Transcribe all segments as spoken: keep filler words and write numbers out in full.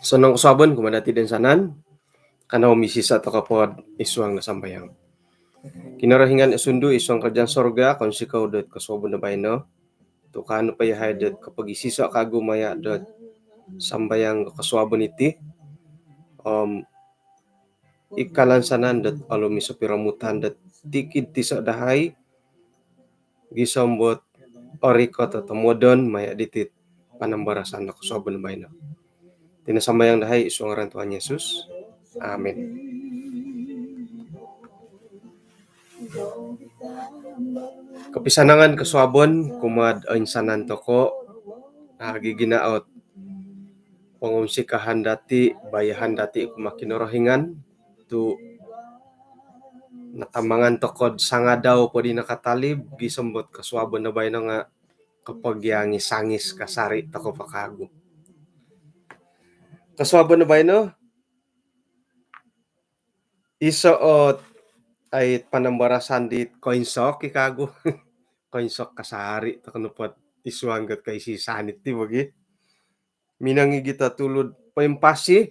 Osonong kosuabon kumaa dati toinsanan. Kanou misisa' toko pod isuang do sambayang. Kinorohingan osundu isuang karajaan sorga, kounsikou dot kosuabon do baino tu' kaanu po iyahai dot kopogisisa' kagu maya' dot sambayang kosuabon iti. Om ikalansanan dot olumis o piromutan dot tikid tiso' dahai gisom dot orikot o tomodon maya' diti panambarasan do kosuabon baino. Iti no sambayang dahai isuang ngaran Tuhan Yesus. Amin. Kopisanangan kosuabon kumaa'd oinsanan toko', agi ginaot pongunsikahan dati', bayahan dati' kumaa Kinorohingan tu' natamangan toko'd sangadau po di nakatalib gisom dot kosuabon do baino nga' kopogiangis-angis kasari' toko' po kagu. Kosuabon do baino iso' ot ai panambarasan dit koinsok i kagu. Koinsok kasari' toko' nopo'd isuang dot koisisan iti bogi. Minangigit o tulud poimpasi,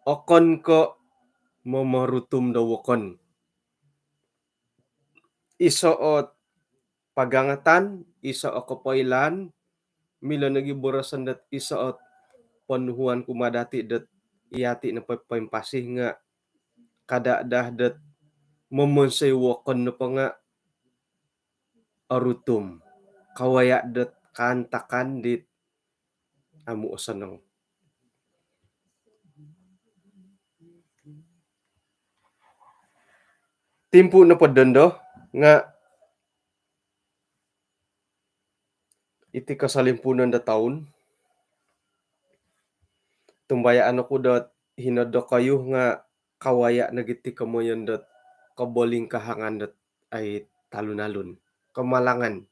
okon ko' momorutum do wokon. Iso' ot pagangatan, iso' o kopoilaan, milo nogi boroson dot iso' ot ponuhuan kumaa dati' dot iyati' nopo poimpasi nga' kada' daa dot momonsoi wokon nopo nga' orutum. Kawaya' dot kaantakan dit amu' osonong. Timpu' nopo dondo nga' iti kosolimpuunon do toun, tumbayaan oku dot hino dokoyu nga' kawaya' nogi ti komoyon dot kobolingkahangan dot ai talun-alun, kemalangan.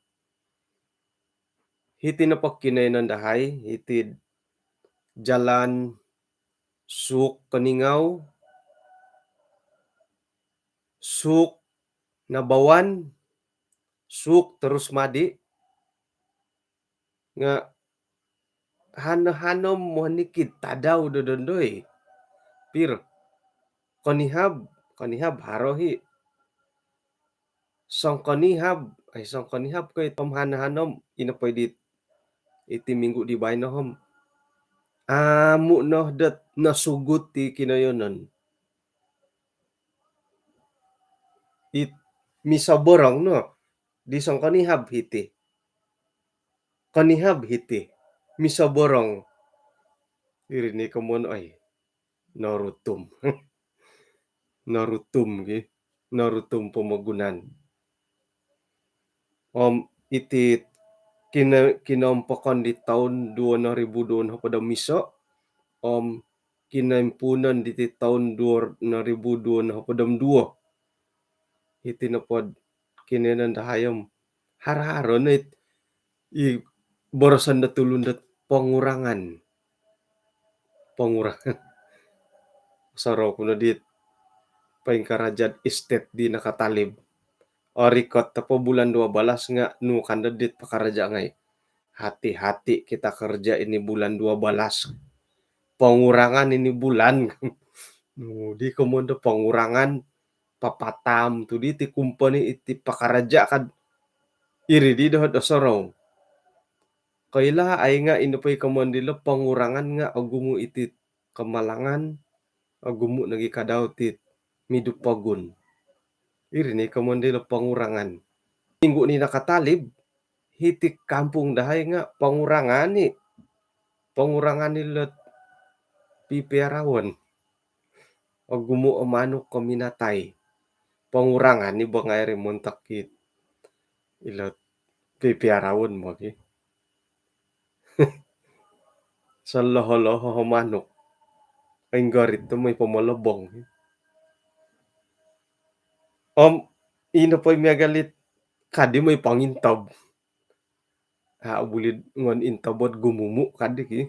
Hiti nopo kinoiyonon dahai, hiti'd jalan Suuk Keningau, Suuk Nabawan, Suuk Terus Madi, nga' hano-hano monikid tadau do dondo i. Piro? Konihab, konihab haro hi. Songkonihab, ai songkonihab ko' i tom hano-hano, ino po i dit iti minggu di baino om amu' no dot nosugut i kinoiyonon. It misoborong no di songkonihab hiti. Konihab hiti. Misoborong. Iri ni komoyon ai. Norutum. Norutum gi. Norutum pomogunan. Om iti kino-, kinompokon di toun duo noribu duo nohopod om iso', om kinoimpuunon diti toun duo noribu duo nohopod om duo. Iti nopo'd kinoiyonon dahai om haro-haro no it i boroson do tulun dot pongurangan. Pongurangan. Sorou ku no dit poingkaraja'd estet di nakatalib. Orikot topo bulan dua balas nga' nunu kando dit pakaraja' ngai'. Hati-hati kita kerja ini bulan dua balas. Pongurangan ini bulan. Nunu di komoyon do pongurangan, papataam tu di ti kumpani iti pakaraja' kad iri di doho' do sorou. Koilo ai nga' ino po i komoyon dilo pongurangan nga' ogumu' iti kemalangan, ogumu' nogi kadau ti midu pogun. Iri ni komoyon dilo pongurangan. Minggu ni nakatalib, hiti kampung dahai nga' pongurangan i. Pongurangan ilot pipiarawon. Ogumu' o manuk ko minatai. Pongurangan i bo ngai' ri montok ki ilot pipiarawon bo ki. Soloho-loho o manuk. Inggorit tu moi pomolobong. Om ino po i miagal it kadi moi pongintob. Ha, buli ngon intobot gumumu kadi ki.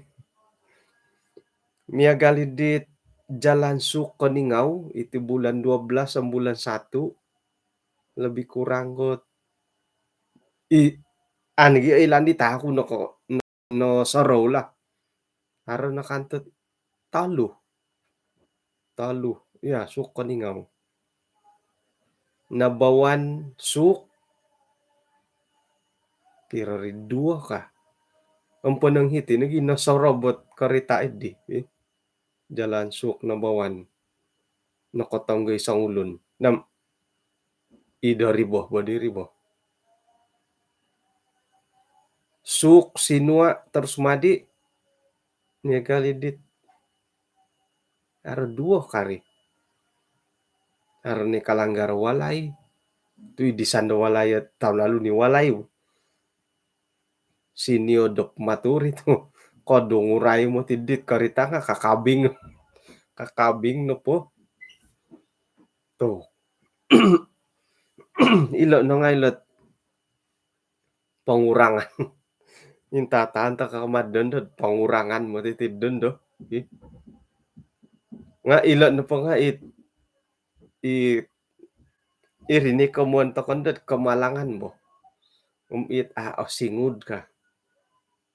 Miagal i dit Jalan Suk Keningau, iti bulan dua belas om bulan satu, lebih kurang kot i, an gi ilan di taku no ko, no sorou lah. Haro no kantut tolu. Tolu. Ya, Suk Keningau. Nabawan Suk. Piro ri, duo ka? Om ponong hiti nogi nosorobot karita idi, eh. Jalan Suk Nabawan. Nokotonggo i songulun. Nam, ido ribo, bodi ribo. Suk Sinua terus madi, miagal i dit haro duo kari. Haro ni kalanggar walai. Tu i disan do walai, taun lalu ni walai. Sinio dok maturi tu. Kodungurai mo tidit karita nga kakabing. Kakabing nopo. Tu. Ilo no ngai lot pengurangan. Intataan ta kamadan do pengurangan mo titi dondo. Ih. Nga ilo nopo nga it, it, iri ni komuan tokon dot kemalangan bo. Um, it a, osingud ka.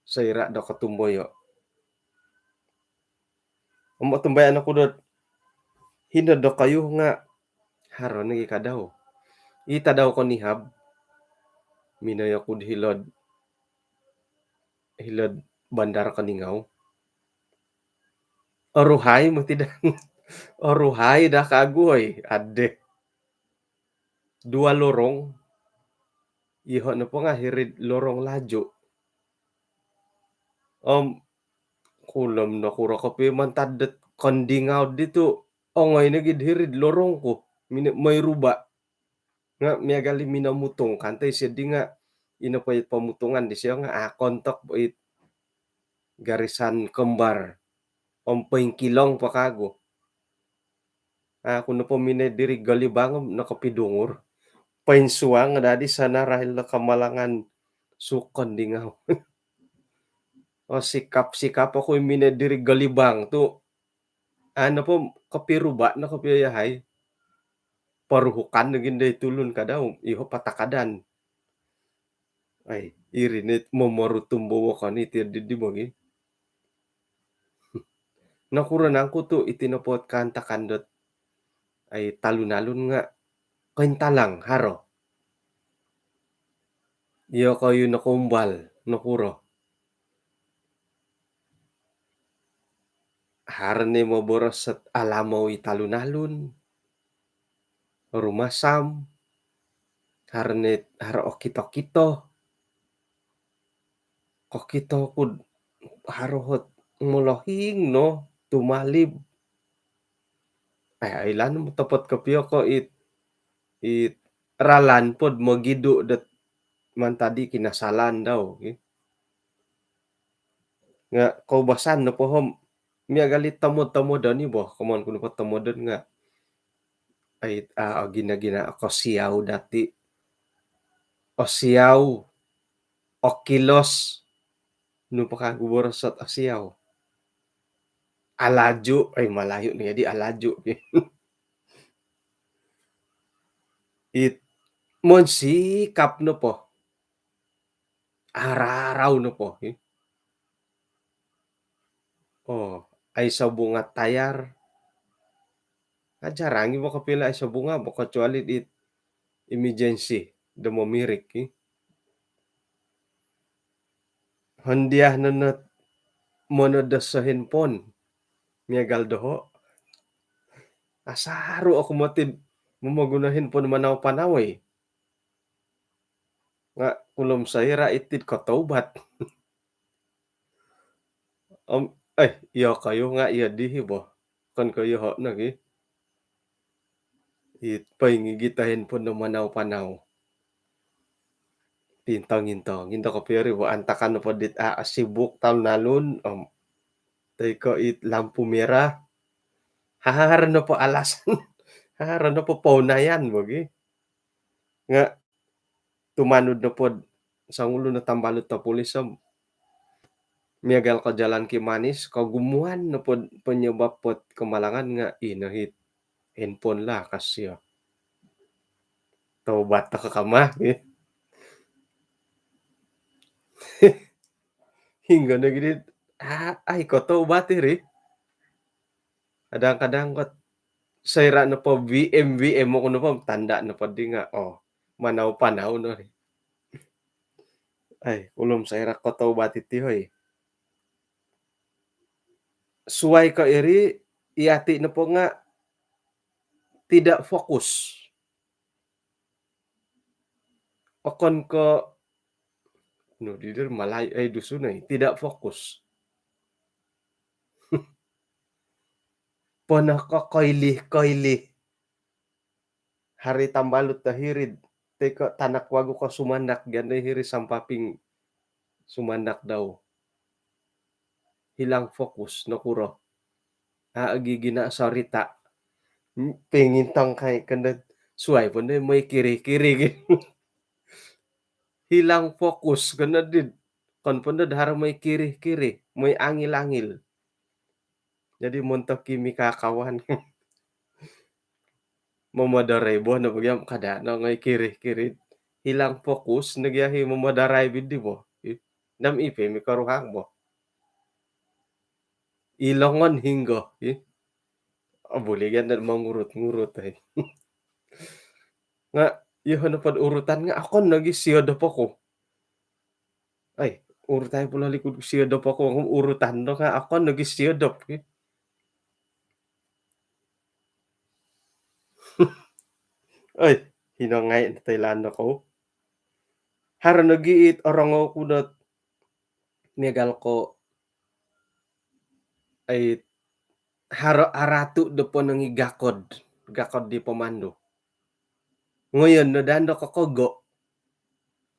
Soira do kotumboyo. Om otumbayaan oku dot hino dokoyu nga haro nogi kadau. I tadau konihab, minoi oku di hilod, hilod Bandar Keningau. Oruhai mo tidak. Oruhai dah kagu oi. Ade. Dua lorong. Iho nopo nga hiri'd lorong laju. Om kulom no kuro kopi mantad dot Keningau ditu. Ongoi nogi hiri'd lorong ku. Mini-, moi ruba. Nga miagal i minomutung kanto isio di nga ino po it pomutungan disio nga akon tok po it garisan kembar. Om poingkilong po kagu. Aku nopo minoi diri Gelibang nokopidungur. Poinsuang dadi sana rahil kemalangan Suk Keningau. Oh, sikap-sikap oku minoi diri Gelibang tu. Anu po kopiruba no kopio yahai. Paruhukan nogi ndai tulun kadau, iho patakadan. Ai, iri ni momorutum bo wokon iti didi bogi. Nokuro nangku tu iti nopo kaantakan dot, ai, talun-alun nga kointalang haro. Iyokoyu nokoumbal, nokuro. Haro ni moboros dot alamou i talun-alun, rumasam, haro ni, haro okito-kito. Kokito ku haro ot molohing no tumalib. Ai, ilaan topot kopio ko it, it ralan pod mogidu dot mantad i kinasalan dau, ki. Nga koubasan nopo om miagal i tomod-tomodon i bo, komoyon ku nopo tomodon nga, ai, a, ogina-gina kosiau dati. Osiau, okilos, nu po kagu boros dot osiau. Alaju, ai, Malayu ni jadi alaju. It monsikap nopo. Ararau nopo, eh. Oh, aiso bunga tayar. Ajarang i bo kopio aiso bunga bo, kecuali di emergency do momirik, eh. Hondia nono monodos handphone miagal doho. Asaru oku moti momoguno handphone manau-panau, eh. Nga kulom soira iti kotoubat. Om, eh, iyokoyu nga iyo dii bo. Okon ko iyoho nogi. It poingigit o handphone do manau-panau. Tintong-intong, intong kopio ri bo antakan nopo dit, a, sibuk talun-alun, om. Toi ko it lampu merah. Haro nopo alasan. Haro nopo pounayan bogi. Nga tumanud nopo songulun o tambalut do polis om miagal ko Jalan Kimanis, kogumuan nopo penyebab pot kemalangan nga ino hit handphone lah kasio. Tobat toko kama, eh. Hinggo no gini, ah, ai ko tobat iri. Kadang-kadang kot soira nopo V M, V M oku nopo tanda nopo di nga, oh, manau-panau no ri. Ai, ulum soira ko tobat iti, hoi. Suai ko iri, i ati nopo nga tidak fokus. Okon ko, nu, di dir Malay, eh, Dusun, eh, tidak fokus. Pono ko koilih-koilih. Hari tambalut do hiri'd, toi ko tanak wagu ko sumandak, gia no hiri sampaping sumandak dau. Hilang fokus, nokuro. A, gigina sorita. Pengintong kai kendo suai pondo moi kiri-kiri gi. Hilang fokus kendo di. Kon pondo haro moi kiri-kiri, moi angil-angil. Jadi montok kimi kakawan. Momodorai bo no bagi am kada no ngoi kiri-kiri. Hilang fokus no gia hi momodorai bidi bo. Ih, nam ipe mi koruhang bo. I longon hinggo, ih. Oh, buli gia no mongurut-ngurut, eh. Nga, iyo nopo urutan nga okon nogi siodop oku. Ai, urutai pula likud siodop oku, urutan do nga okon nogi siodop, eh. Ai, hino ngai Thailand no kou. Haro nogi it orongou ku dot miagal ko, ai, haro aratu do ponong i gakod, gakod di pemandu. Ngoyon no daa do kokogo.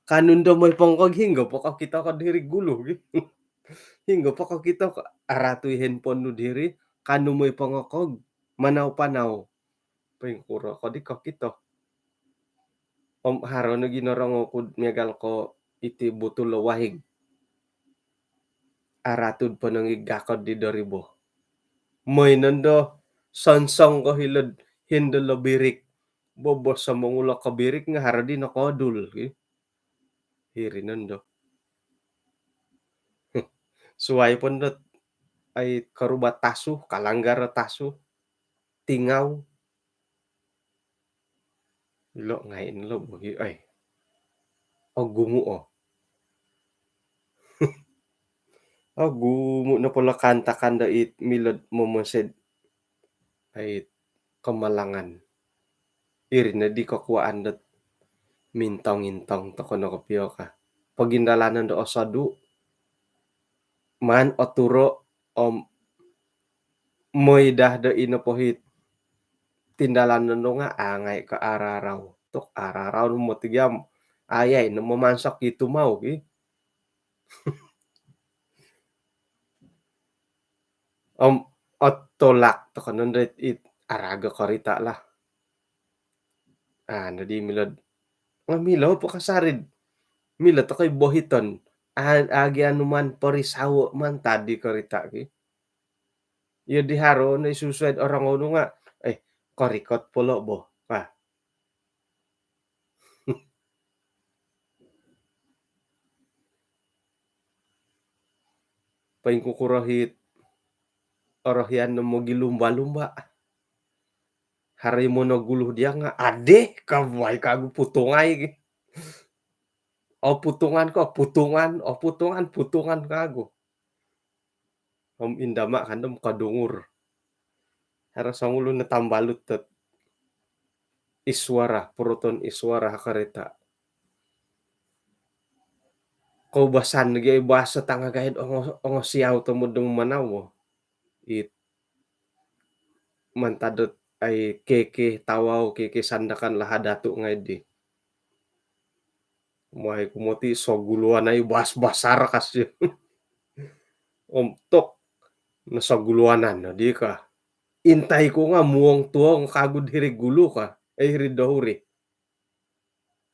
Kanu ndo moi pongokog, hinggo po kokito ko diri gulu gi. Hinggo po kokito ko aratu i handphone nu diri, kanu moi pongokog, manau-panau. Poingkuro ko di kokito. Om haro nogi norongou ku miagal ko iti butul lo wahig. Aratu do ponong i gakod di doribo. Moi nondo sonsong ko hilo'd hindo lo birik. Bobos so mongulok ko birik nga haro di nokodul, ki. Hiri nondo. Suai pondo ai koruba tasu, kalanggar tasu, tingau. Ilo ngai no lo bogi, ai. Ogumu o. Ogumu no polo kaantakan do it milo do momonsoi do ai kemalangan. Iri no di kokuaan dot mintong-intong toko no kopio ka. Pogindalanon do osodu, maan oturo om moi daa do ino po hit tindalanon do nga angai ko ararau. Tok ararau no moti gia om ayai no momansok i tumau ki. Om otolak toko nondo it arago korita lah. Ah, nodi milo do, nga milo po kasari do milo toko i bohiton. Ah, agi anu maan porisawo mantad di korita ki. Iyo di haro no i susuai do orongou nu nga, eh, korikot polo bo. Wah. Poingkukuro hit orohian no mogilumba-lumba. Haro i monogulu dia nga, adeh, kabuai kagu putungai gi. Oh, putungan ko, putungan, oh, putungan, putungan kagu. Om indama kan dom kodungur. Haro songulun no tambalut dot i suara, puruton i suara ha karita. Koubasan lagi ai bahasa tangagaid ongo, ongo siau tomod do manau. It mantad dot ai keke tawau, keke Sandakan Lahad Datu ngai di. Mai ku moti soguluan ai bas-basar kasi. Om tok no soguluanan no di ka. Intai ku nga muong tuong kagu do hiri gulu ka. Eh, hiri dohuri.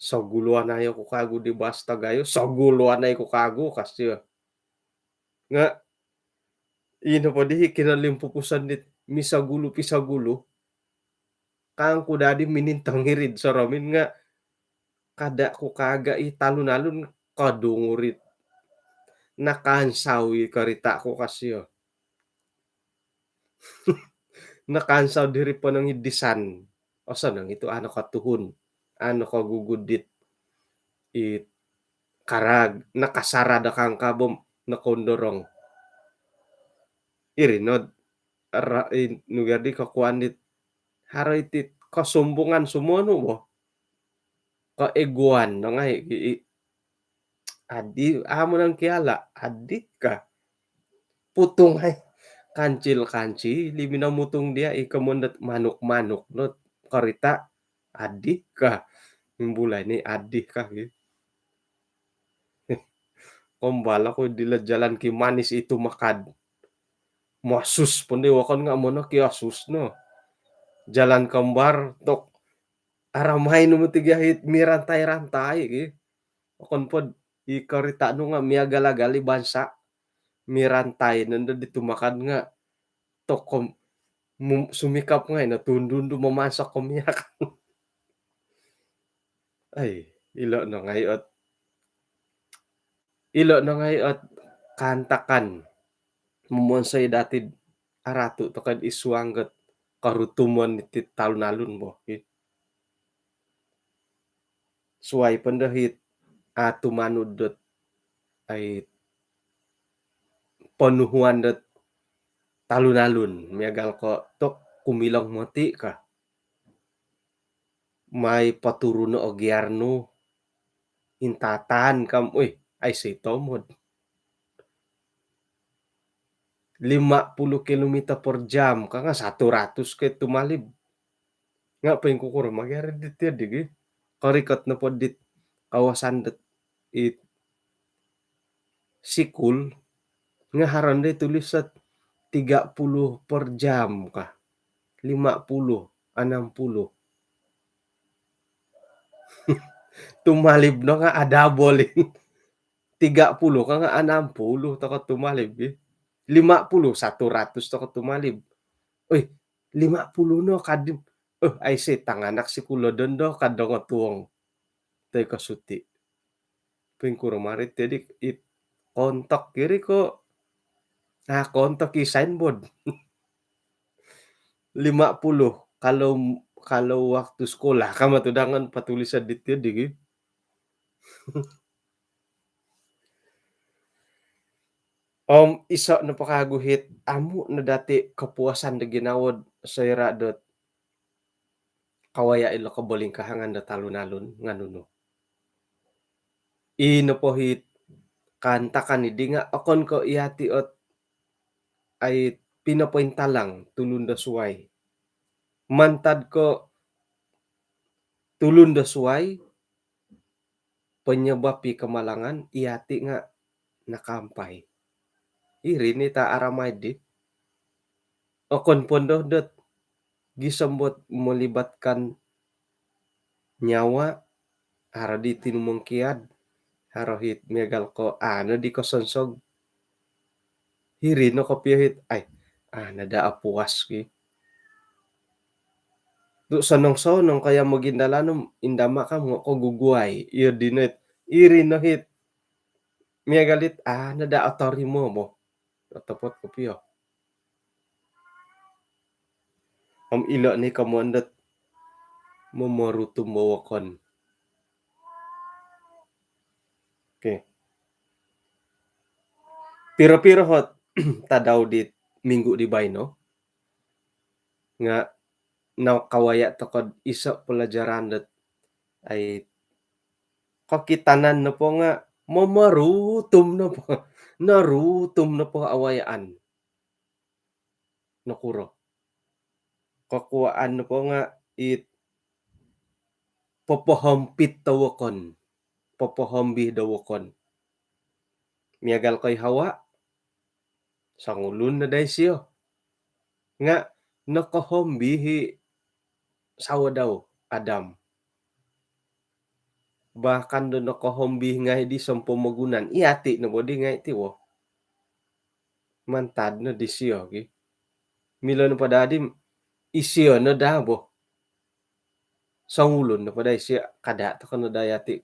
soguluan ayo ku kagu di bas tagayo, soguluan ayo ku kagu kasio. Nga ino po dihi kinolimpupusan dit misogulu pisogulu. Kangku dadi minintong irid soromin nga kada ku kaga i talun-alun kadungurit. Nakansau i karita ku kasio. Nakansau diri ponong idisan. Osonong itu ano katuhun, ano kagugudit i karag, nakasarad akang kabom, nakondorong. Iri nod ra, i, nugar di kakuan dit haro iti kosumbungan sumonu bo. Kaeguan no ngai i, adi, amo nang kiala, adi ka. Putung hai. Kancil-kancil, limi na mutung dia, i kamondat manuk-manuk no karita, adi ka. Mimbulai ni adi ka, gitu. Kombala ko dila jalan ki manis itu makad. Mosus pun di wakon nga mono ki asus no. Jalan kembar tok aramai nu mutiga hit mirantai-rantai ki. Okon pod i karita nu nga miagal-agal i bansa. Mirantai nanda di tumakad nga tokom sumikap ngai na tundundu mamansak ko miak. Ai, ilo no ngai ot, ilo no ngai ot kaantakan momonsoi dati aratu tokod isuang got karutumon iti talun-alun bo. Suai pon do hit atu manud dot ai ponuhuan dot talun-alun miagal ko tok kumilong moti ka. Mai paturun o giar nu intatan kam, ui, ai si tomod. Lima puluh kilometer per jam ka nga satu ratus ke tumalib. Nga pengkukuro magiar di tiyo digi. Karikot no po dit kawasan dot it sikul nga haron di tulis sat tiga puluh per jam ka. Lima puluh, enam puluh. Tumalib no nga ada boling. Tiga puluh ka nga enam puluh toko tumalib gi. Lima puluh, satu ratus toko tumalib. Oi, lima puluh no kadim. Eh, ai si tanganak sikul do dondo kadongo tuong. Toi ko suti. Pingkuro marit jadi it kontok kiri ko. Ah, kontok i signboard. Lima puluh kalau, kalau waktu sekolah kama tu dangan patulisan di tiyo digi. Om iso no pakaguhit amu no dati kepuasan do ginawo soira dot kawaya ilo kobolingkahangan do talun-alun nga nunu. I nopo hit kaantakan idi nga okon ko iyati ot ai pinopointalang tulun do suai. Mantad ko tulun do suai penyebab i kemalangan iyati nga nakaampai. Iri ni ta aramai di. Okon pondo dot gisom bot melibatkan nyawa, haro di tinumongkiad, haro hit miagal ko ano di kosonsog. Hiri no kopio hit ai, ah, nada apuas ki. Tu sonong-sonong kaya mogindalan om indama kam ngo ko guguai. Iyo dinit iri no hit miagal it, ah, nada atarimo mo. Otopot kopio. Om ilo ni komoon dot momorutum wokon. Okey. Piro-piro hot tadau di minggu di baino nga nakawaya tokod iso pelajaran dot ai kokitanan nopo nga momorutum nopo, norutum nopo awayaan. Nokuro? Kokuaan nopo nga it popohompit do wokon, popohombi do wokon. Miagal koi Hawa, songulun no dai sio. Nga nokohombi hi sawo dau Adam. Bahkan do nokohombi ngai' di sompomogunan. Iyati' no bo di ngai' ti wo. Mantad no disio gi. Milo no po daa di isio no daa bo. Songulun no po daa isio, kada' toko no daa iyati'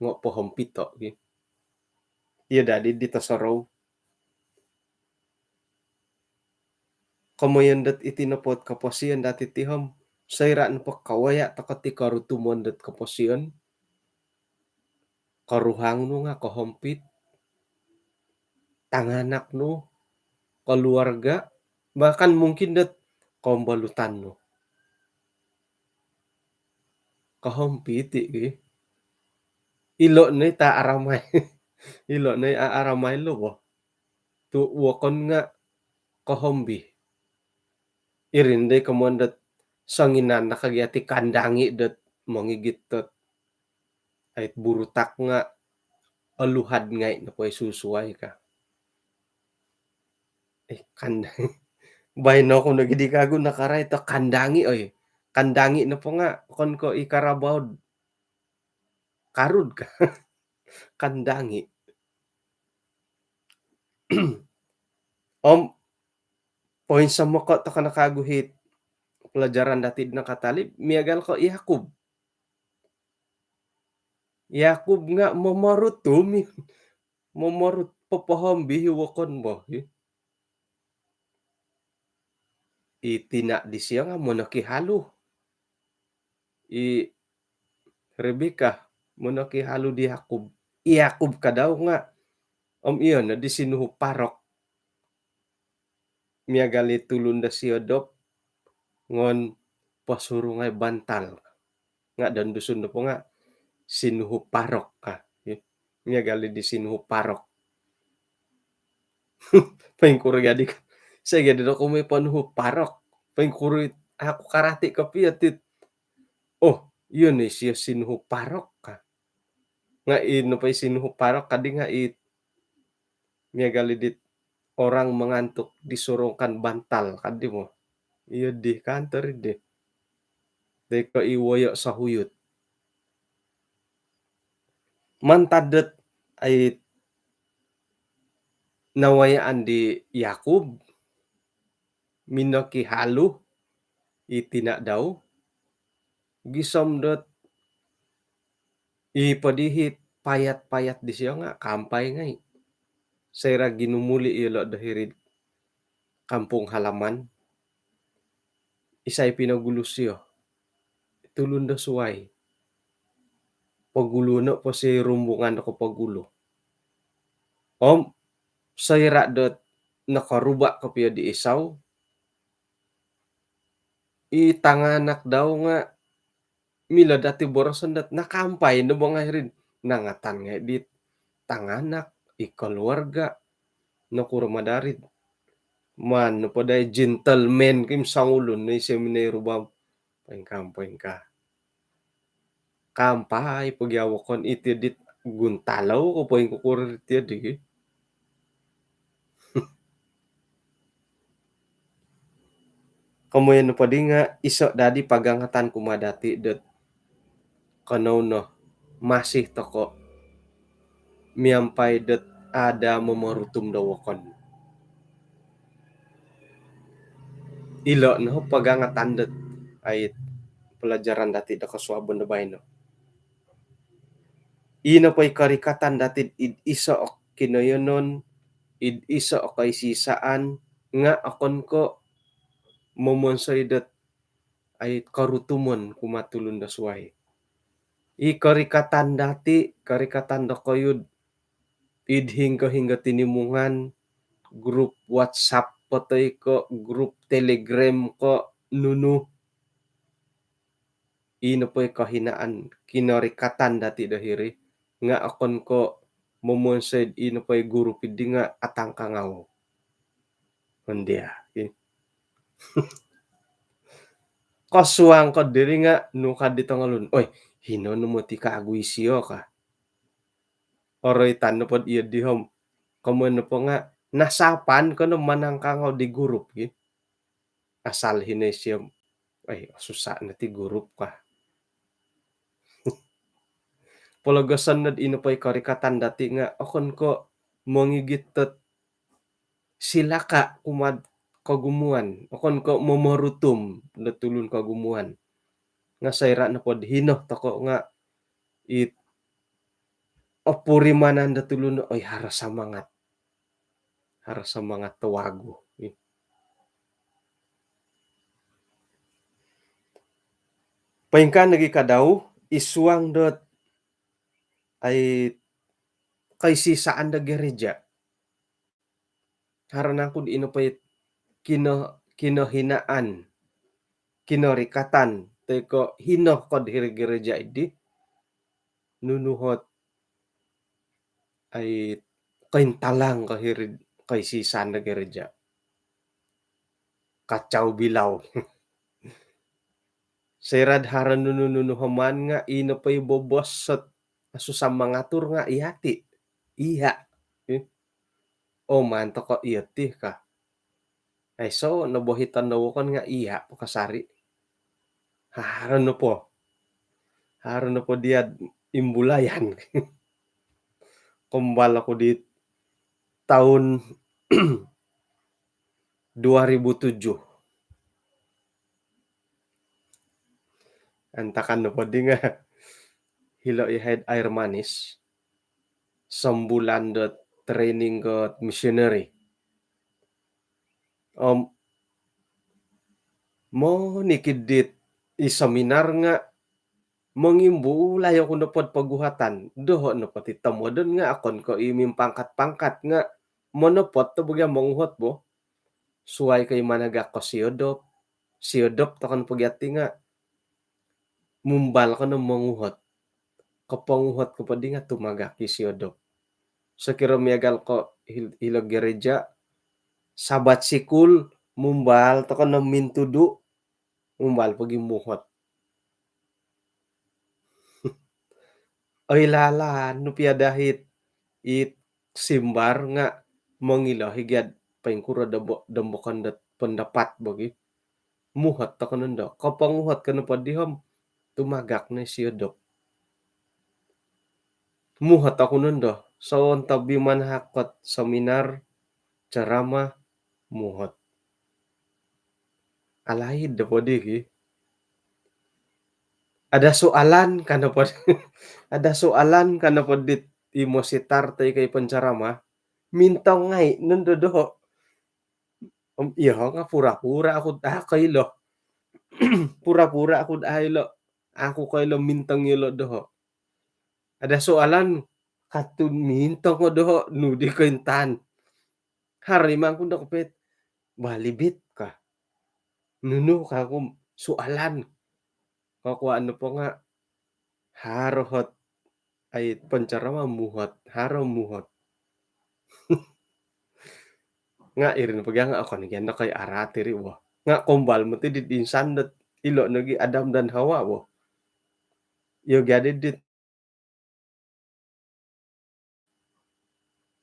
ngo' pohompito' gi. Iyo daa di, di tosorou. Komoyon dot iti nopo ot koposion dati' ti om, soira' nopo kawaya' toko ti korutumon dot koposion, koruhang nu nga' kohompit, tanganak nu, keluarga, bahkan mungkin dot kombolutan nu. Kohompit i' gi. Ilo' no i' ta aramai. Ilo' no i' a-, aramai lo bo. Tu' wokon nga' kohombi. Iri no dai komoyon dot songinan no kagi ati kandangi' dot mongigit dot ait burutak nga' oluhad ngai' nopo i susuai ka. Eh, kan-, baino ku nogi di kagu nakarai to kandangi', oi. Kandangi' nopo nga' okon ko' i karabau'd karud ka. Kandangi'. Om poinsomoko' toko no kagu hit pelajaran dati' di nakatalib, miagal ko' Yakub. Yakub nga' momorut tu mi, momorut popohombi i wokon bo i. I tina' disio nga' monokihalu. I Rebeka monokihalu di Yakub. I Yakub ka dau nga' om iyo no di sinuhu parok. Miagal i tulun do siodop ngon posurungai bantal. Nga' don Dusun nopo nga' sinuhu parok ka. Miagal i di sinuhu parok. Poingkuro gadi ka. Sai gadi do kumoi ponuhu parok. Poingkuro i' aku karati' kopio tit. Oh, iyo ni sio sinuhu parok ka. Nga' i nopo i sinuhu parok kadi nga' i miagal i dit orang mengantuk disurungkan bantal kadi mo. Iyo di kantor i di. Dai ko' i woyo' sohuyut. Mantad dot ai nawayaan di Yakub, minokihalu i tina' dau, gisom dot i podihit payat-payat disio nga' kaampai ngai'. Soira' ginumuli' iyolo' do hiri'd kampung halaman, isai pinogulu sio? Tulun do suwai. Pogulu no po sio i rumbungan do kopogulu. Om soira' dot nokoruba' kopio di Isau, i tanganak dau nga' milo dati' boroson dot nakaampai no bo ngai' rid, nangatan ngai' dit tanganak, i keluarga, nokuro ma daa rid. Maan nopo dai gentleman ki, songulun no isio minoi ruba'. Poingkaa, poingkaa. Kaampai pogi a wokon iti dit guntalau ko poingkukuro iti di. Komoyon nopo di nga' iso' dadi pagangatan kumaa dati' dot kanou no masih toko' miampai dot ada momorutum do wokon. Ilo' no pagangatan dot ai pelajaran dati' do kosuabon do baino. Ii nopo i korikatan dati'd id iso' o kinoyonon, id iso' o koisi-isaan, nga' okon ko' momonsoi dot ai korutumon kumaa tulun do suwai. I korikatan dati', korikatan dokoyu'd id hinggo-hinggo tinimungan, grup WhatsApp po toi ko' grup Telegram ko' nunu. Ii nopo i kohinaan kinorikatan dati' do hiri nga' okon ko' momonsoi'd ii nopo i grup iddi nga' atangkangau. Ondia. Kosuang ko diri nga' nu kad di tongolun, "Oi, hino no moti kagu isio," ka. Oroitan nopo'd iyo di om, komoyon nopo nga' nasapan ko no manangkangau di grup gi. Asal hino isio, "Ai, osusa' no ti grup," ka. pologoson nod ino po i korikatan dati' nga' okon ko' mongigit dot silaka' kumaa'd kogumuan, okon ko' momorutum do tulun kogumuan. Nga' soira' nopod hino toko' nga' it opurimanan do tulun, oi, haro samangat. Haro samangat do wagu. Poingkaa nogi' kadau, i suang dot ai koisisaan do gereja. Haro nangku'd ino po it kino-, kinohinaan, kinorikatan, toi ko' hino ko'd hiri'd gereja iddi, nunu hot ai kointalang ko' hiri'd koisisaan do gereja. Kacau bilau. Soira'd haro nunu-nunu homan nga' ino po i bobos sot asusah mangatur nga' iya ti. Iya. Eh. Oh, maan toko' iyo ti ka. Aiso' no bohiton do wokon nga' iya' po kasari'. Haro nopo. Haro nopo diya'd imbulayan. Kombal oku di tahun dua ribu tujuh. Antakan nopo di nga' hilo' iyahai'd Air Manis. Sombulan do training ko' missionary. Om monikid dit i seminar nga' mongimbulai oku nopod poguhatan. Doho' nopo ti tomodon nga' okon ko' i mimpangkat-pangkat nga' monopot to bo gia monguhot bo. Suwai ko' i managak ko' siodop. Siodop tokon po gia ti nga' mumbal ko no monguhot. Koponguhot ko po di nga' tumagak i siodop. Sokiro miagal ko' hil-, hilo gereja, Sabat sikul, mumbal toko no mintudu', mumbal pogi muhot. Oilaan nu pia dahit it simbar nga' mongilo hi gia'd poingkuro do bo-, dombokon dot pendapat bogi. Muhot toko nondo. Koponguhot ko nopo di om tumagak no i siodop. Muhot oku nondo. Sontob i manahak ot seminar, ceramah, muhot. Alaid do po di ki. Ada soalan ka nopo, ada soalan ka nopo dit i mositar toi ko' i penceramah. Mintong ngai' nondo doho'. Om iyoho' nga' pura-pura oku'd a' koilo. Pura-pura oku'd a' ilo. Aku koilo mintong ilo doho'. Ada soalan, katu' mintong o doho', nu di kointaan. Haro i mangku do kopit, balibit ka. Nunu ka ku soalan. Kokuaan nopo nga' haro hot ai penceramah muhot, haro muhot. Nga' iri nopo gia nga' okon gia no koi araat iri bo. Nga' kombal moti dit insan dot ilo nogi Adam dan Hawa bo. Iyo gia di dit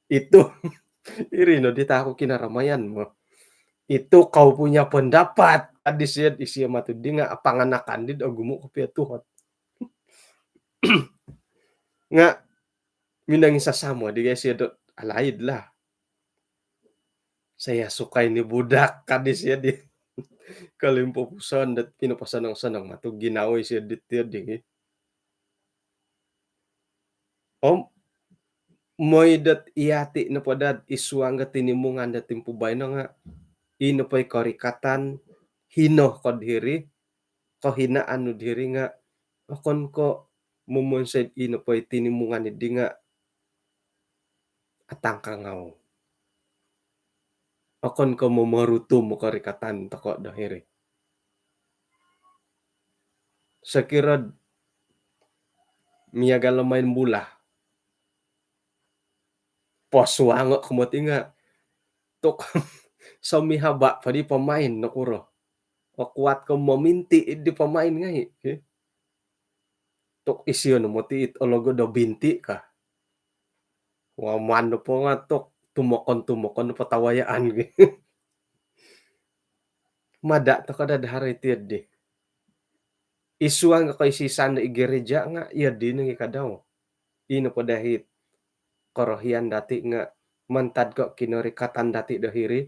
itu. Iri no di taku kinaramayan mo. Itu kau punya pendapat. Adi siyo, isiyo matu di nga' apanganakan di ogumu' kopio tuhot. Nga' minangisasamo di gai siyo do alaid lah. Saya suka ini budak, kadi siyo di kolimpupuson dot pinoposonong-sonong matu ginawo siyo di tiyo di. Om moi dot iyati' nopo dot i suang ga tinimungan dot timpu baino nga' ino po i korikatan, hino kod hiri, kohinaan nu diri nga' okon ko' momonsoi'd ino po i tinimungan iddi nga' atangkangau. Okon ko' momorutum o korikatan toko' do hiri. Sokiro'd miagal o main bula, posuango' ko moti nga' tuk somihaba' po di pamain nokuro. Okuat ko mominti' di pamain ngai'. Tuk isio no moti it ologo do binti' ka. Waman nopo nga' tuk tumokon-tumokon nopo tawayaan gi. Mada' toko' dad haro iti di. I suang ga koisisan do i gereja nga' iyo di nogi kadau. Ino po dahai korohian dati nga mantad ko kinorikatan dati do hiri,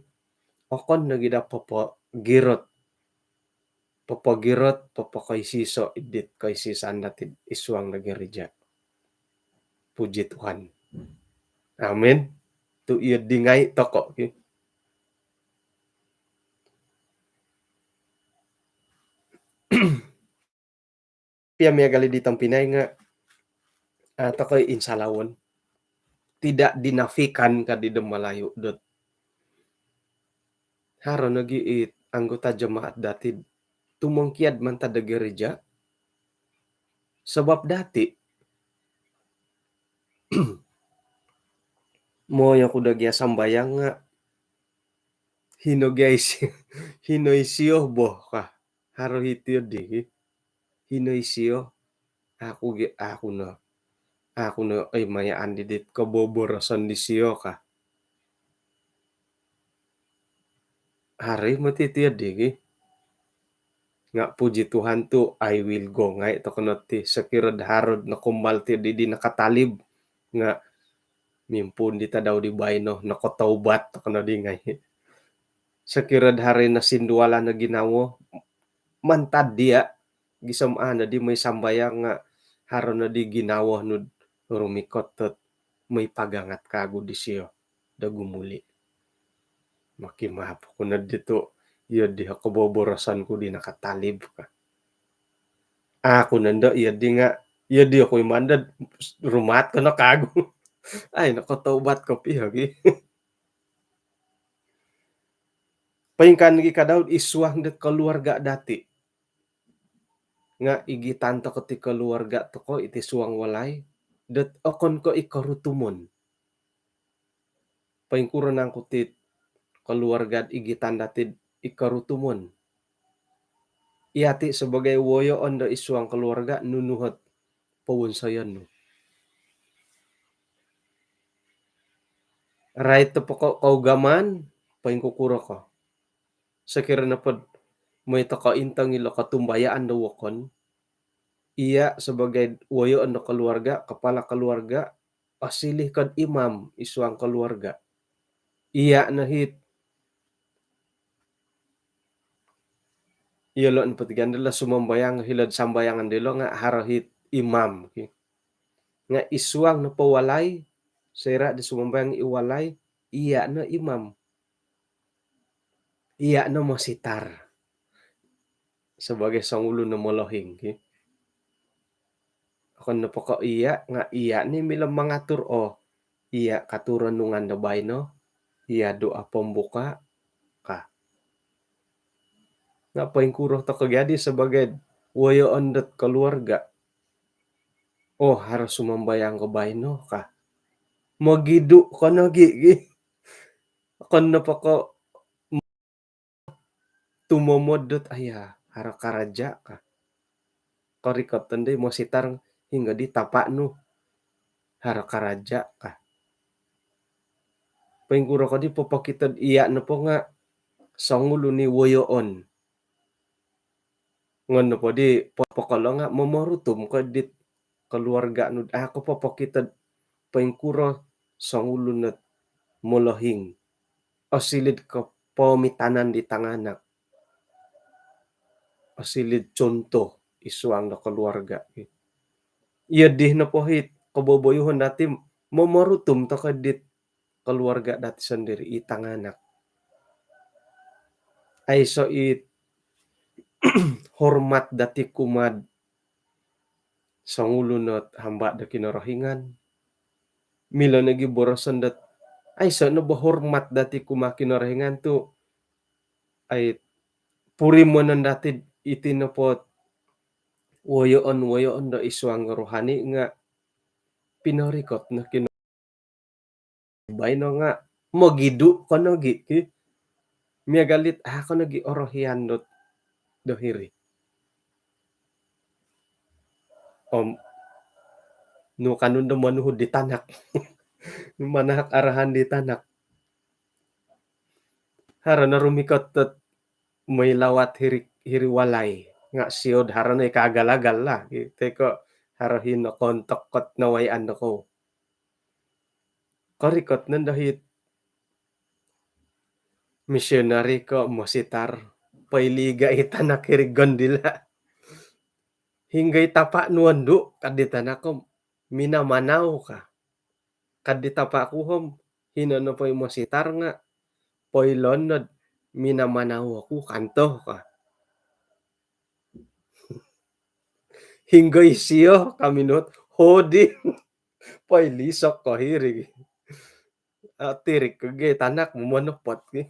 okon nogi do popogirot. Popogirot, popokoisiso idit koisisaan dati id suang do gereja. Puji Tuhan. Amin. Tu iyo dingai toko, ki. Pia miagal di tompinai nga, ah, tokoi insalawon. Tidak dinafikan ka di do Malayu dot. Haro nogi i anggota jemaat dati tumongkiad mantad do gereja. Sebab dati, moyo ku do gia sambayang nga, hino gia isi-, hino isio boh ka. Haro hiti di, hino isio, aku ge, aku no, aku no, oi, mayaan didit koboboroson disio ka. Haro i moti ti di, ki. Nga puji Tuhan tu, I will go ngai toko no ti, sokiro do haro no kumbal ti di, di nakatalib. Nga mimpuun di tadau di baino, nokotaubat toko no di ngai. Sokiro do haro no sindualan no ginawo, mantad dia, gisom ano di moi sambayang nga haro no di ginawo nu rumikot dot moi pagangat kagu disio do gumuli. Mokimaap ku no di tu, iyo di koboboroson ku di nakatalib ka. Aku nondo iyo di nga, iyo di oku i mandad rumaat ko no kagu. Ai, nokotaubat kopio, ki. Poingkaa nogi ka Daud id suang dot keluarga dati. Nga igitan toko ti keluarga toko iti suang walai dot okon ko i korutumon. Poingkuro nangku ti keluarga igitan dati i korutumon? Iyati sebagai woyoon do id suang keluarga, nunu ot powonsoyon nu? Rait topoko kougamaan, poingkukuro ko? Sokiro nopo dot moi toko intong ilo kotumbayaan do wokon, iya sebagai woyoon do keluarga, kepala keluarga, osiliu ko do imam id suang keluarga. Iya no hit, iyolo nopo tiga dilo sumambayang hilo do sambayangan dilo nga haro hit imam, ki. Nga id suang nopo walai, soira di sumambayang i walai, iya no imam. Iya no mositar sebagai songulun no molohing, ki. Okon nopo ko iya, nga iya ni milo mangatur, oh, iya ka tu renungan do baino, iya doa pembuka, ka. Nga poingkuro toko gia di sebagai woyoon dot keluarga? Oh, harus sumambayang ko baino, ka. Mogidu ko nogi, ki. Okon nopo ko tumomod dot, aya, haro karaja, ka. Korikot tondo i mositar, hinggo di tapa nu, haro karaja, ka. Poingkuro ko di popokito dot iya nopo nga songulun i woyoon. Ngon nopo di po-, pokolo nga momorutum ko dit keluarga nu, ah, ko popokito dot poingkuro songulun ot molohing. Osiliu do kopomitanan di tanganak. Osiliu do contoh id suang do keluarga. Iyo di nopo hit koboboyuhon dati, momorutum toko dit keluarga dati sendiri, i tanganak. Aiso i hormat dati kumaa songulun ot hamba do Kinorohingan. Milo nogi boroson dot aiso no bo hormat dati kumaa Kinorohingan tu, ai, purimonon dati iti nopo ot woyoon-woyoon do id suang rohani nga pinorikot no Kino-, baino nga mogidu ko nogi, ki. Miagal dit, ah, ko nogi orohian dot do hiri. Om nu kanu do monuhu di tanak. Manahak arahan di tanak. Haro no rumikot dot moi lawat hiri, hiri walai. Nga sio do haro no i kaagal-agal lah. Toi ko Haro hino kontok kot nawayaan dokou. Korikot nondo hit misionari ko mositar, poiliga i tanak hiri gondila. Hinggo i tapa nu ondu, ka di tanak om, minamanau ka. Ka di tapa ku om, hino nopo i mositar nga poiloon nod minamanau oku kanto ka. Hinggo isio ka minuhot, hodi. Poilisok ko hiri. Tirik ko gi tanak momonopot gi.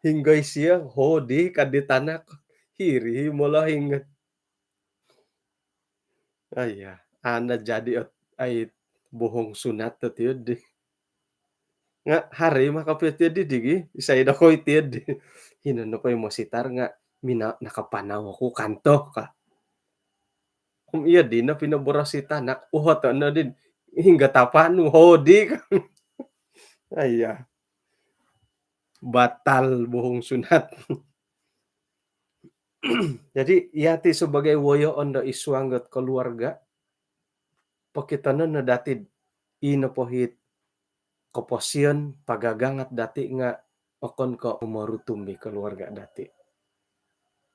Hinggo isio, hodi ka di tanak. Hiri hi molohing. Aiya, ana jadi ot, ai bohong sunat ot iyo di. Nga hari maka pio tiyo di digi, isai dokou tiyo di. Hino nopo i mositar nga mina nakapanau oku kanto ka. Om iyo dino pinoboros i tanak, uhoto no din, hinggo tapa nu hodi ka. Aiya. Batal bohong sunat. Jadi, yati sebagai woyoon do isuang dot keluarga, pokitonon no dati ino pohit koposion pagagangat dati nga okon ko morutum i keluarga dati.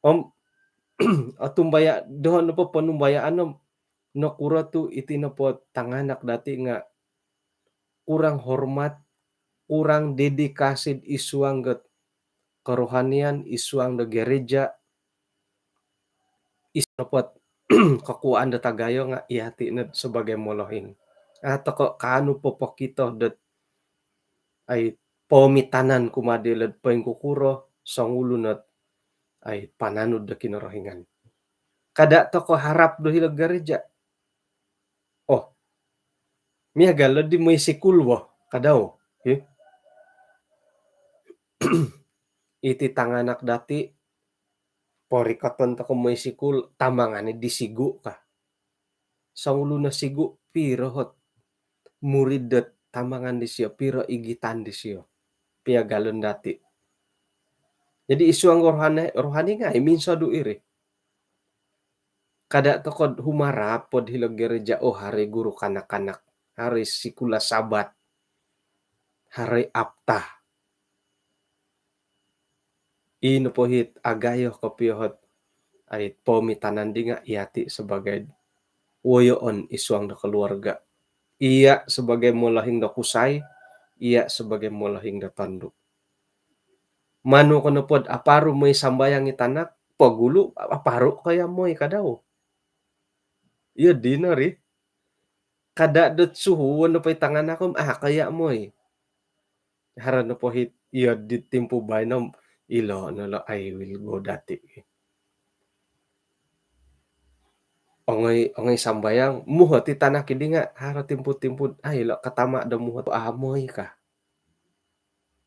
Om, otumbaya, doho nopo ponumbayaan om, nokuro tu iti nopo tanganak dati nga kurang hormat, kurang dedikasi isuang dot kerohanian, isuang do gereja, isuang nopo ot kokuaan dot agayo nga iyati nod sebagai molohing. Atau ko kaanu popokito dot ai pomitanan kumaa dilo'd poingkukuro songulun ot ai pananud do Kinorohingan. Kada tokou harap do hilo gereja. Oh, miagal di moi sikul wo, kada o. Iti tanganak dati, porikoton tokou moi sikul, tamangan i di sigu ka. Songulun o sigu, piro ot murid dot tamangan disio, piro igitan disio. Piagalon dati. Jadi isuang rohani, rohani ngai minsodu iri. Kada tokou humarap pod hilo gereja, oh, hari guru kanak-kanak, hari sikula Sabat, hari apta. Ino pohit agayo kopio ot ai pomitanan di nga iyati sebagai woyoon isuang do keluarga. Iya sebagai molohing do kusai, iya sebagai molohing do tondu. Manu ko nopod aparu moi sambayang i tanak, pogulu aparu ko ya moi, kada o. Iyo dino ri. Kada dot suhuon nopo i tanganak om, ah, ko ya moi. Haro nopo hiti iyo di timpu baino, ilo no lo, I will go dati. Ongoi, ongoi sambayang, muhot i tanak di nga, haro timpu-timpu, ah, ilo katama do muhot, ah, moi ka.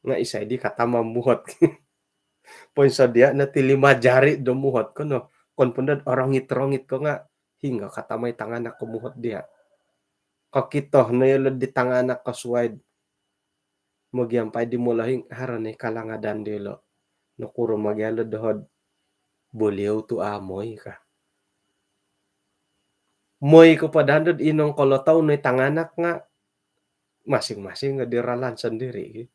Nga isai di katama muhot. Poinsodia no ti lima jari do muhot ko no. Kon po dot orongit-rongit ko nga, hinggo katama i tanganak ko muhot dia. Kokito no yolo di tanganak ko suai mogiampai di molohing, haro ni kalangadan diolo. Nokuro mogialo dohod beliau tu a moi ka. Moi ko padahal dot inong kolotou no i tanganak nga masing-masing nga di ralan sendiri.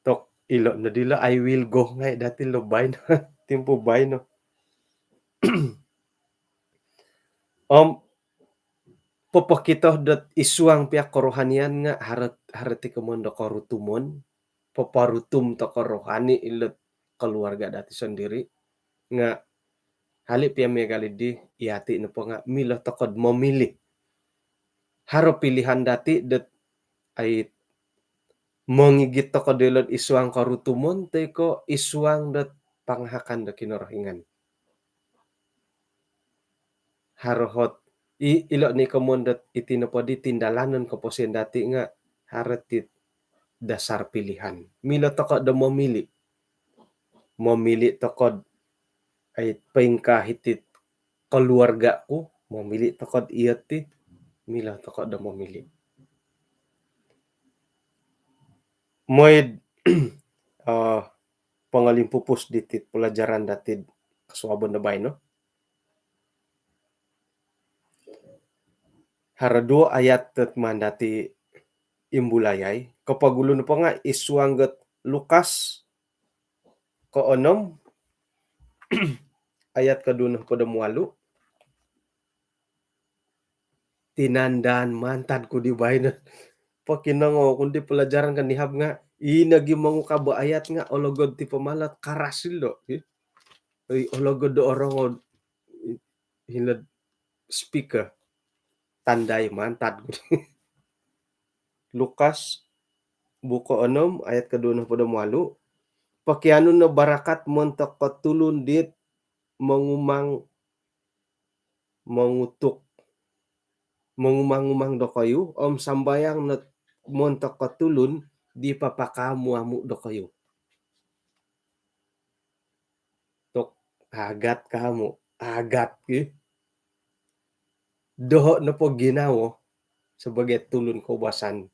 Tok ilo no dilo, I will go ngai dati lo baino, timpu baino. Om popokito dot isuang pia kerohanian nga haro, haro ti komon do korutumon, poporutum tokou rohani ilo keluarga dati sendiri. Nga hali pia miagal di, iyati nopo nga milo tokou do momili. Haro pilihan dati dot ai mongigit tokou dilo isuang korutumon toi ko isuang dot pangahakan do Kinorohingan. Haro ot i, ilo ni komon dot iti nopo di tindalanon koposion dati nga haro ti dasar pilihan. Milo tokou do momili. Momili tokou ai poingkaa hiti keluarga ku, momili tokou iyo ti, milo tokou do momili. Mooi do pongolimpupus diti pelajaran dati kosuabon do baino. Haro duo ayat dot maan dati' imbulayai. Kopogulu nopo nga' id suang dot Lukas koonom ayat koduo nohopod om walu'. Tinandaan mantad ku di baino. Pokinongou ku di pelajaran konihab nga' ino gi mongukab ayat nga' ologod ti pamalat karasil do. Oi, ologod do orongou hilo'd speaker. Tandai mantad ku. Lukas buko onom ayat koduo nohopod om walu'. Pokianu no barakat montok ko tulun dit mongumang, mongutuk, mongumang-umang dokoyu, om sambayang no montok ko tulun di papakaamu-amu dokoyu. Tok, agat kaamu, agat ki. Doho' nopo ginawo sebagai tulun koubasan.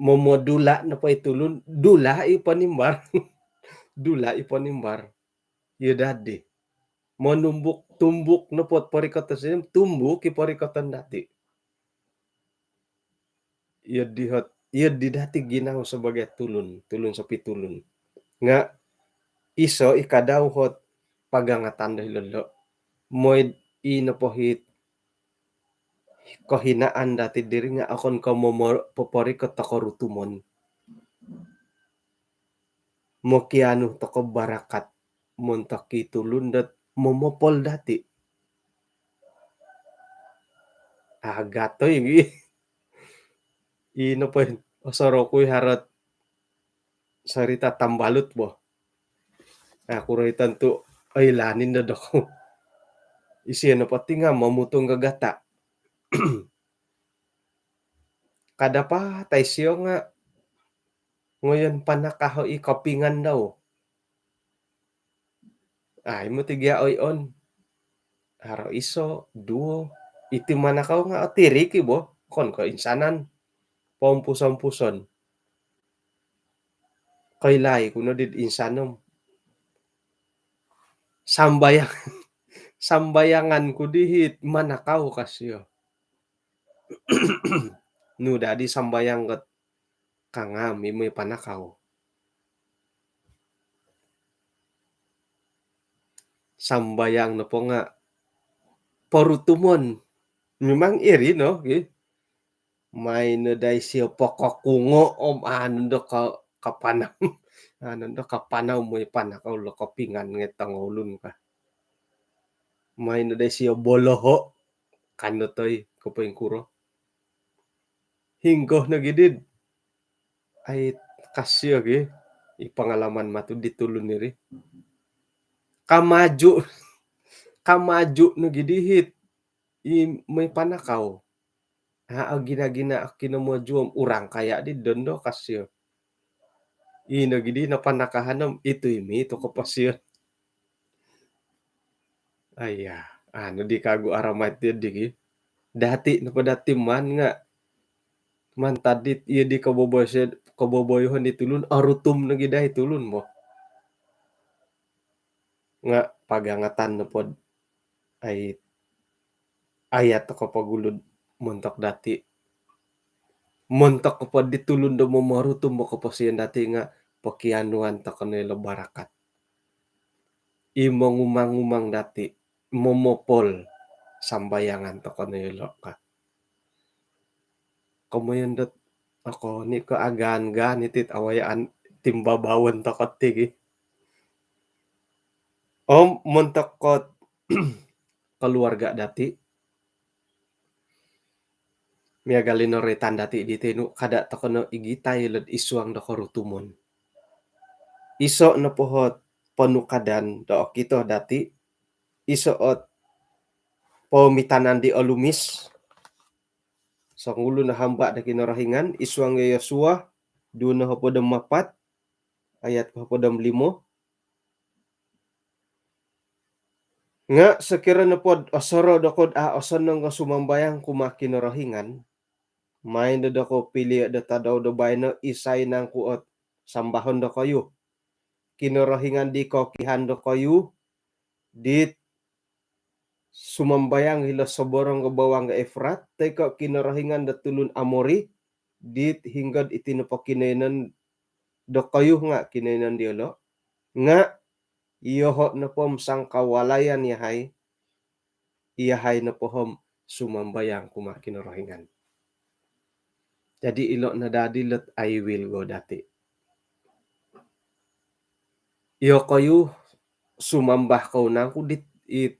Momodula' nopo i tulun, dula' i ponimbar. Dula' i ponimbar. Iyo dadi. Monumbuk, tumbuk nopo porikoton sini, tumbuk i porikoton dati'. Iyo di hot, iyo di dati' ginawo sebagai tulun, tulun sopitulun. Nga' iso i kadau hot pagangatan do hilo lo'. Moi'd i nopo hit kohinaan dati' diri nga' okon ko' momor-, poporikot toko' rutumon. Mokianu toko' barakat montok i tulun dot momopol dati'. Agat oi gi. I nopo i osorou ku i harot sorita tambalut bo. Aku roitan tu' oilaan indo doko. Isio nopo ti nga' momutung gagata'. Kada patai sio nga' ngoyon panakaho' i kopingan dau. Ai, moti gia oi on. Haro iso, duo. Iti manakau nga' otirik i bo. Okon ko' insanan. Pompuson-puson. Koilai ku no di insan om. Sambayang, sambayangan ku di hit manakau ka sio. Nu dadi sambayang got kangam i moi panakau. Sambayang nopo nga' porutumon. Memang iri no, gi. Mai no dai sio pokokungo' om anu do ka-, kapanau. Anu do kapanau moi panakau lo kopingan ngai' tongoulun ka. Mai no dai sio boloho'. Kan do toi ko poingkuro. Hinggo no gi did. Ai, ka sio gi. I pangalaman matu di tulun iri. Kamaju. Kamaju no gi di hit. I moi panakau. Ha, gina-gina kinomojuo om urang kaya di dondo ka sio. Ino gi di napanakahan om itu imi tu koposion. Aiya, anu di kagu aramai ti di gi. Dati' nopo dati' man nga' mantad dit iyo di koboboyo-, koboboyohon di tulun, orutum no gi dai tulun bo. Nga' pagangatan nopod ai, ayat toko' pogulu'd montok dati'. Montok nopod di tulun do momorutum o koposion dati' nga' pokianuan toko' no ilo barakat. I mongumang-umang dati', momopol, sambayangan toko' no ilo ka. Komoyon dot okon i' ko' agaan-gaan iti't awayaan timbabawon toko' ti gi. Om montok kot keluarga dati', miagal ino roitan dati' di tinu, kada' toko' no igitai lo'd id suang do korutumon. Iso' nopo hot ponukadan do okito dati', iso' ot poomitanan di olumis, songulun o hamba' do Kinorohingan, id suang Yosua duo nohopod om apat, ayat kohopod om limo. Nga' sokiro nopod osorou dokou'd a' osonong o sumambayang kumaa Kinorohingan, maan no dokou pilio' do tadau do baino isai nangku' ot sambahon dokoyu. Kinorohingan di kookihan dokoyu, dit sumambayang hilo soborong do bawang do Efrat, toi ko Kinorohingan do tulun Amori, dit hinggo iti nopo kinoiyonon dokoyu nga kinoiyonon diolo, nga iyoho nopo om sangkawalayan yahai, iyahai nopo om sumambayang kumaa Kinorohingan. Jadi ilo no daa dilo ot I will go dati. Iyokoyu sumambah kou nangku dit it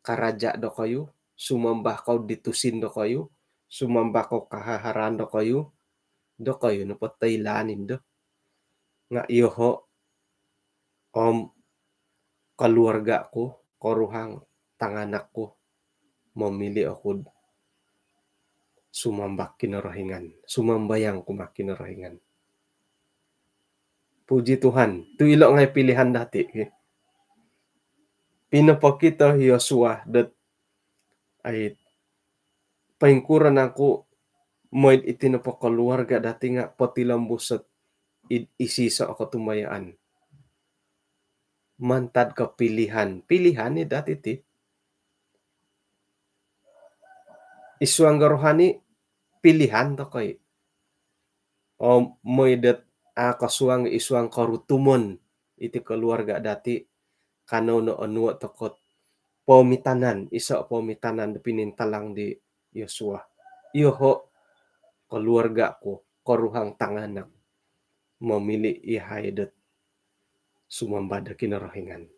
karaja dokoyu, sumambah kou dit tusin dokoyu, sumambah kou kahaharaan dokoyu, dokoyu nopo toilaan indo. Nga iyoho om keluarga ku, koruhang tanganak ku, momili oku sumambah Kinorohingan, sumambayang kumaa Kinorohingan. Puji Tuhan, tu ilo ngai pilihan dati, ki. Pinopokito Yosua dot ai poingkuro nangku mooi iti nopo keluarga dati nga potilombus ot id isoiso o kotumbayaan. Mantad ko pilihan, pilihan i dati ti. Id suang do rohani pilihan tokou i. Om mooi dot a kosuang id suang korutumon iti keluarga dati, kanou no onuo tokou ot poomitanan, iso poomitanan do pinintalang di Yosua. Iyoho, keluarga ku, koruhang tanganak, momili iyahai dot sumambah do Kinorohingan.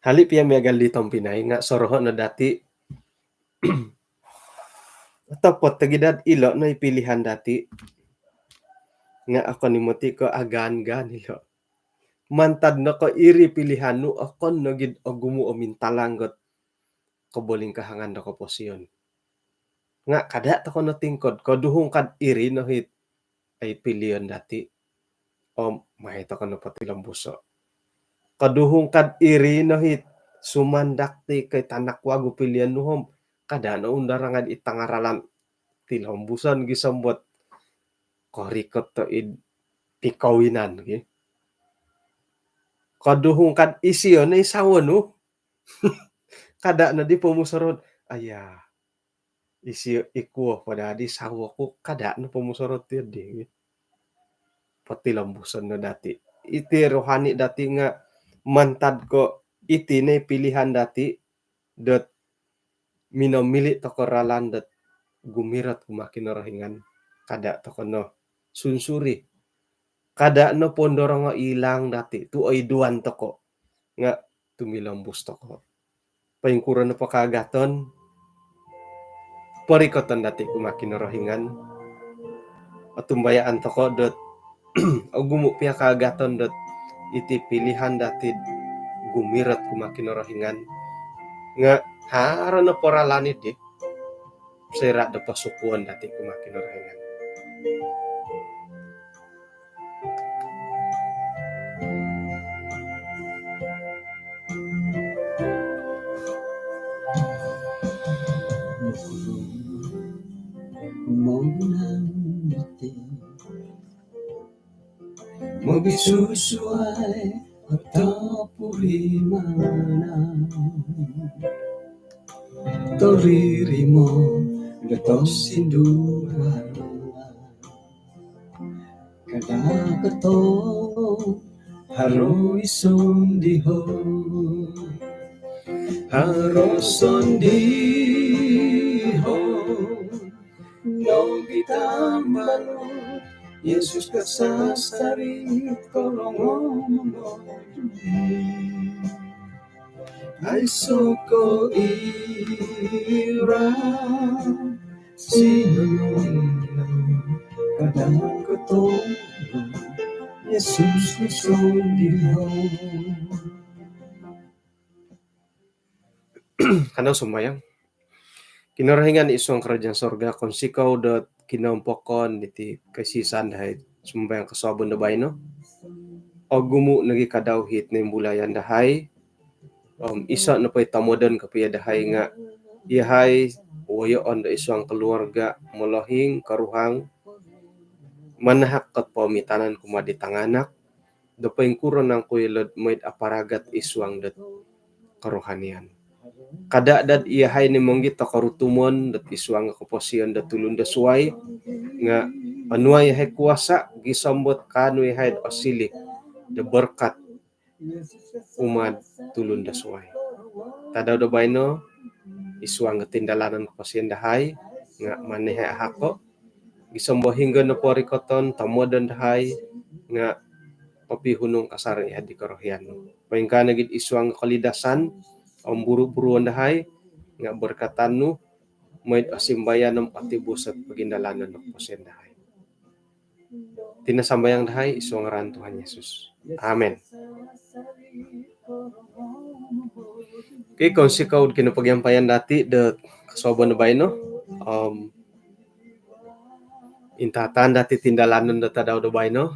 Hali pia miagal di tompinai nga soroho no dati otopot nogi dot ilo no i pilihan dati. Nga okon i moti ko agaan-gaan ilo. Mantad no ko iri pilihan nu, okon nogi ogumu o mintalang dot kobolingkahangan do koposion. Nga kada tokou no tingkod, koduhung kad iri no it ai pilion dati, om maai tokou no potilombuso. Koduhung kad iri no it sumandak ti ko i tanak wagu pilion nu om kada no undarangan i tanga ralan, tilombuson gisom dot korikot to id pikawinan, ki. Koduhung kad isio no i sawo nu, kada no di pomusorou. Aya, isio i kuo po daa di sawo ku, kada no pomusorou ti di. Potilombuson no dati. Iti rohani dati nga mantad ko iti no i pilihan dati dot minomili tokou ralan dot gumirot kumaa Kinorohingan. Kada tokou no sunsuri. Kada no pondorongo ilang dati tu oiduan tokou. Nga tumilombus tokou. Poingkuro nopo kaagaton, porikoton dati kumaa Kinorohingan. Otumbayaan tokou dot ogumu pia kaagaton dot iti pilihan dati gumirot kumaa Kinorohingan. Nga haro nopo ralan i di, soira do posukuon dati kumaa Kinorohingan. Mogisusuai atau purimanan, toririmo do tosindualan. Kada kotongo haro i sondiho, haro sondiho nogi tambalut. Yesus kasasari kolongomo. Aiso ko ira sinunung, kada kotongo Yesus i sondiho. Kanou sumambayang. Kinorohingan id suang kerajaan sorga, kounsikou dot kinompokon diti koisisan dahai sumambayang kosuabon do baino. Ogumu nogi kadau it noimbulayan dahai. Om iso nopo i tomodon kopio dahai nga iyahai woyoon do id suang keluarga, molohing, koruhang, manahak dot poomitanan kumaa di tanganak do poingkuro nangku ilo mooi do aparagat id suang dot kerohanian. Kada' dad iyahai ni monggi tokorutumon dot isuang koposion dot tulun do suai, nga' onuai iyahai kuasa' gisom dot kaanu iyahai do osiliu do berkat umad tulun do suai. Tadau do baino, isuang tindalanon koposion dahai nga' maan iyahai ahako' gisom do hinggo nopo rikoton tomodon dahai nga' popihunung kasari' iyahai di korohian nu. Poingkaa nogi isuang kolidasan om buru-buruon dahai nga' berkatan nu, mooi do osimbayan om otibus ot pogindalanon do koposion dahai. Iti no sambayang dahai isuang ngaran Tuhan Yesus. Amin. Okey, kounsikou do kinopogiampayan dati' do kosuabon do baino. Om intatan dati' tindalanon do tadau do baino,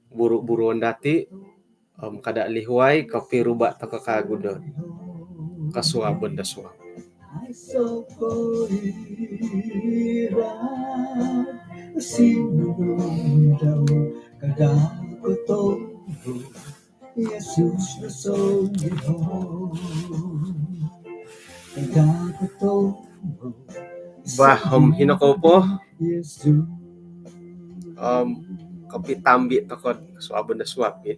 buru-buruon dati', om kada' lihuai kopiruba' toko' kagu do kosuabon do suab. Bah, om hino kou po. Om kopitambi' toko' do kosuabon do suab, ya.